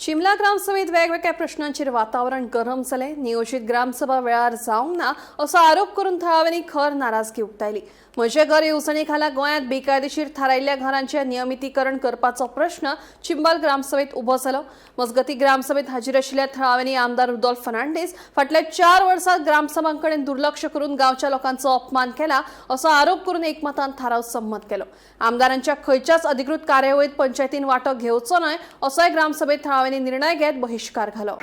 चिमला ग्रामसभेत वेगवेगळ्या प्रश्नांचेर वातावरण गरम जालें. नियोजित ग्रामसभा वेळार जावंक ना असो आरोप करून थळाव्यांनी खर नाराजगी उक्तायली. म्हजें घर येवजणे खाला गोंयांत बेकायदेशीर थारायिल्ल्या घरांचें नियमितीकरण करपाचो प्रश्न चिंबल ग्रामसभेत उबो जालो. मजगती ग्रामसभेत हाजीर आशिल्ल्या थळाव्यांनी आमदार रुदोल्फ फर्नांडीस फाटल्या 4 वर्सांत ग्रामसभांकडेन दुर्लक्ष करून गांवच्या लोकांचो अपमान केला असो आरोप करून एकमतान थाराव संमत केलो. आमदारांच्या खंयच्याच अधिकृत कार्यावळीत पंचायतीन वांटो घेवचो न्हय असोय ग्रामसभेत थळाव्यांनी निर्णय घेत बहिश्कार घालो.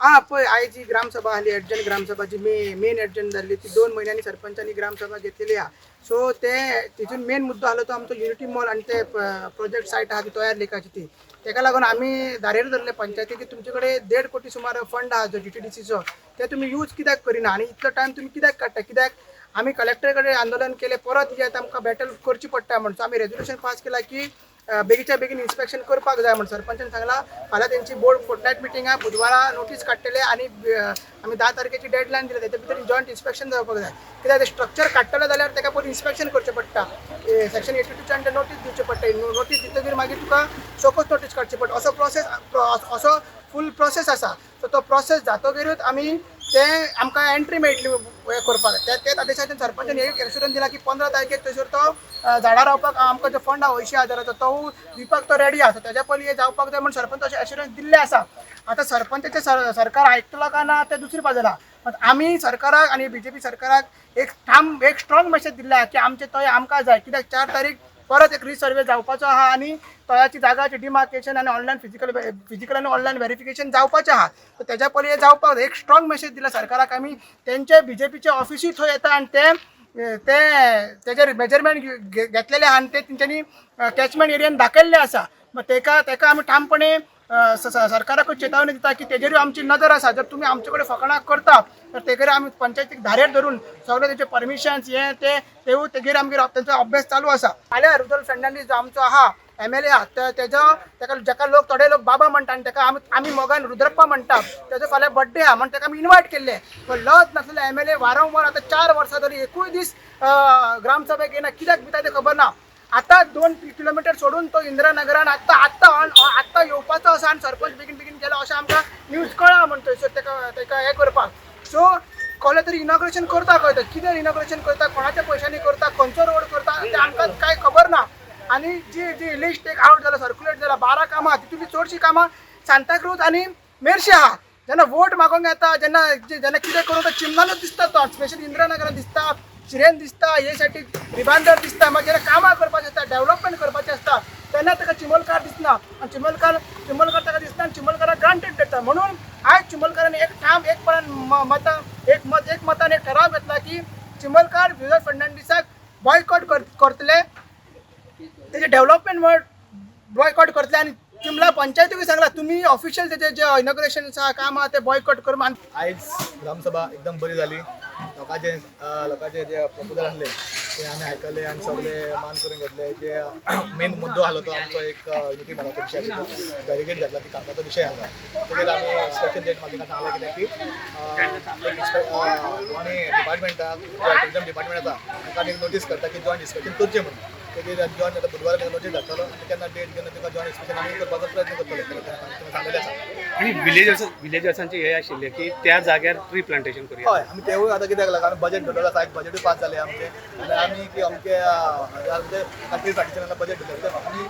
हा पळय आयज जी ग्रामसभा आसली अर्जंट ग्रामसभा जी मेन अर्जंट जाल्ली ती 2 म्हयन्यांनी सरपंचांनी ग्रामसभा घेतलेली आहा. सो ते तितून मेन मुद्दो आसलो तो आमचो युनिटी मॉल आनी ते प्रोजेक्ट सायट आहा ती तयार लेखाची ती तेका लागून आमी धारेर धरले पंचायती की तुमचे कडेन 1.5 कोटी सुमार फंड आहा जो GTDCचो ते तुमी यूज कित्याक करिना आनी इतलो टायम तुमी कित्याक काडटा. कित्याक आमी कलेक्टर कडेन आंदोलन केलें परत येत आमकां बॅटल करची पडटा म्हण. सो आमी रेजोल्युशन पास केला की बेगीच्या बेगीन इन्स्पेक्शन करपाक जाय म्हण सरपंचान सांगला. फाल्यां तेंची बोर्ड फोर्टनायट मिटींग आहा, बुधवारा नोटीस काडटले आनी आमी 10 तारखेची डेडलायन दिल्या तेच्या भितर जॉयंट इन्स्पेक्शन जावपाक जाय. कित्याक ते स्ट्रक्चर काडटले जाल्यार तेका पयलीं इन्स्पेक्शन करचें पडटा, सेक्शन 82 अंडर नोटीस दिवचें पडटा, नोटीस दितकीर मागीर तुका शोकोज नोटीस काडची पडटा. असो प्रोसेस असो फूल प्रोसेस आसा. सो तो प्रोसेस जातकीरूच आमी ते आमकां एंट्री मेळटली हें करपाक. त्याच आदेशाचेर सरपंचान एक एश्युरन्स दिला की 15 तारखेक थंयसर तो झाडां रावपाक आमकां जो फंड आहा 80,000चो तो दिवपाक तो रेडी आसा. तेज्या पयलीं हें जावपाक जाय म्हण सरपंच अशें एश्युरन्स दिल्लें आसा. आतां सरपंचाचें सरकार आयकतलो काय ना तें दुसरी बाजूला, पण आमी सरकाराक आनी BJP सरकाराक एक ठाम एक स्ट्रॉंग मेसेज दिल्ले आहा की आमचें तोय आमकां जाय. कित्याक 4 तारीख परत एक रिसर्वे जावपाचो आहा आनी तळ्याची जागाची डिमार्केशन आनी ऑनलायन फिजिकल आनी ऑनलायन व्हेरिफिकेशन जावपाचें आहा. सो तेज्या पयलीं हें जावपाक एक स्ट्रॉंग मेसेज दिला सरकाराक. आमी तेंचे BJPचे ऑफिसूय थंय येता आनी ते ते तेजेर मेजरमेंट घेतलेले आहा आनी ते तेंच्यांनी कॅचमेंट एरियान दाखयल्ले आसा. मागीर तेका आमी ठामपणे सरकाराकूच चेतावणी दिता की तेजेरूय आमची नदर आसा. जर तुमी आमचे कडेन फकाणां करता तर तेगेर आमी पंचायतीक धारेर धरून सगळे तेचे परमिशन्स हे ते तेवूय तेगेर आमगेर तेंचो अभ्यास चालू आसा. फाल्यां रुदोल्फ फर्नांडीस जो आमचो आहा MLA आहा तेजो तेका जेका लोक थोडे लोक बाबा म्हणटा आनी तेका आमी मोगान रुद्रप्पा म्हणटा, तेजो फाल्यां बड्डे आहा म्हण तेका आमी इनवायट केल्ले. पण लज नासलेले MLA वारंवार आतां 4 वर्सां जाली एकूय दीस ग्रामसभेक येना. कित्याक भिता तें खबर ना. आतां 2 किलोमिटर सोडून तो इंदिरानगरान आत्तां आत्तां आत्तां येवपाचो आसा आनी सरपंच बेगीन बेगीन गेलो अशें आमकां न्यूज कळ्ळा म्हण थंयसर तेका तेका हें करपाक. सो कोणे तरी इनॉग्रेशन करता खंय, कितें इनॉग्रेशन करता, कोणाच्या पयशांनी करता, खंयचो रोड करता तें आमकां कांय खबर ना. आनी जी जी लिस्ट एक आवट जाला सर्क्युलेट जाला 12 कामां, तितूंतलीं चडशीं कामां सांताक्रूज आनी मेरशे आहा. जेन्ना वोट मागोंक येता जेन्ना जेन्ना कितें करूं तो चिमणानूच दिसता, तो स्पेशली इंदिरानगरान दिसता, शिरेन दिसता, हे सायडीक रिबांदर दिसता. मागीर जेन्ना कामां करपाचें आसता, डेवलपमेंट करपाचें आसता तेन्ना ताका चिमलकार दिसना आनी चिमलकार ताका दिसना आनी चिमलकाराक ग्रांटेड दिता. म्हणून आयज चिमलकारान एक ठाम एकपणान मतां एक मतान एक ठराव घेतला की चिमलकार रुदोल्फ फर्नांडीसाक बॉयकॉट करतले, तेजे डेवलपमेंट म्हण बॉयकॉट करतले. आनी चिमला पंचायतीकूय सांगला तुमी ऑफिशियल तेजे जे इनॉग्रेशन आसा काम आहा ते बॉयकॉट करून. आयज ग्रामसभा एकदम बरी जाली. लोकांचे जे प्रपोजल आसले ते आमी आयकले आनी सगळे मान करून घेतले. जे मेन मुद्दो आसलो तो आमचो एक युनिटी मॉलाचो विशय आसलो, बॅरिकेड घातला ती काडपाचो विशय आसलो. तेजेर आमी इन्स्पेक्शन डेट म्हाका सांगलें कित्याक की आमी डिपार्टमेंटाक टुरिजम डिपार्टमेंट आसा ताका एक नोटीस करता की जॉयंट इन्स्पेक्शन करचें म्हणून. तेजेर जॉयंट आतां बुधवारा ताका नोटीस धाडटलो आनी केन्ना डेट घेवन ताका जॉयंट इन्स्पेक्शन आमी करपाचो प्रयत्न करतले सांगलेलें आसा. आनी विलेजर्सांचे हे आशिल्ले की त्या जाग्यार ट्री प्लांटेशन करूया. हय, आमी तेवूय आतां कित्याक लागून आमी बजेट धरलेलो आसा, एक बजेटूय पास जालें आमचें आनी आमी की अमके हजार म्हणजे ट्री प्लांटेशनाक बजेट धरलें, आमी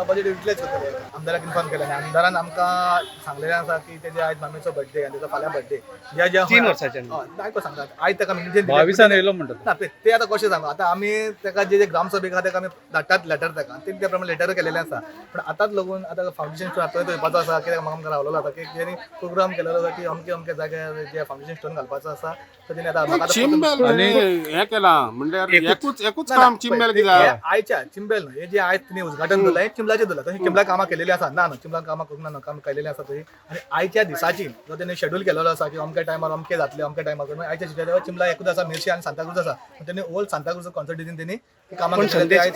बजेट युटिलायज करतले. आमदाराक इन्फॉर्म केलें आनी आमदारान आमकां सांगलेलें आसा की तेजे आयज मामीचो बड्डे आनी तेजो फाल्यां बड्डे. ज्या ज्या 3 वर्सांच्यान आयको सांगता आयज ताका इन्विटेशन 22 येयलो म्हणटा. ना ते आतां कशें सांगू, आतां आमी ताका जे जे ग्रामसभेक आहा ताका आमी धाडटात लेटर ताका, ते त्या प्रमाणे लेटर केलेलें आसा. पण आतांच लागून आतां फावंडेशन स्टोन आतां थंय आसा, कित्याक म्हाका आमकां रावलेलो आसा की तेणी प्रोग्राम केलेलो आसा की अमके अमके जाग्यार जे फावंडेशन स्टोन घालपाचो आसा तर तेणी आतां म्हाका आतां चिंबेल हे केला म्हणल्यार एकूच एकूच काम चिंबेल कित्याक आयच्या चिंबेल न्हय, हे जे आयज तिणें उद्घाटन केलें हें चिंबला. चिंबलाचेर दवरला. तशें चिंबला कामां केलेली आसा ना न्हू, चिंबलान कामां करूंक ना न्हू, काम केलेलें आसा थंय. आनी आयच्या दिसाची जो तेणी शेड्यूल केलेलो आसा की अमक्या टायमार अमकें जातलें, अमक्या टायमार, आयच्या दिसाचेर चिंबला एकूच आसा, मिर्शी आनी सांताक्रूज आसा. तेणी ओल्ड सांताक्रूज कॉन्स्टिट्युएन्सी तेणी ती कामां पण केलेली.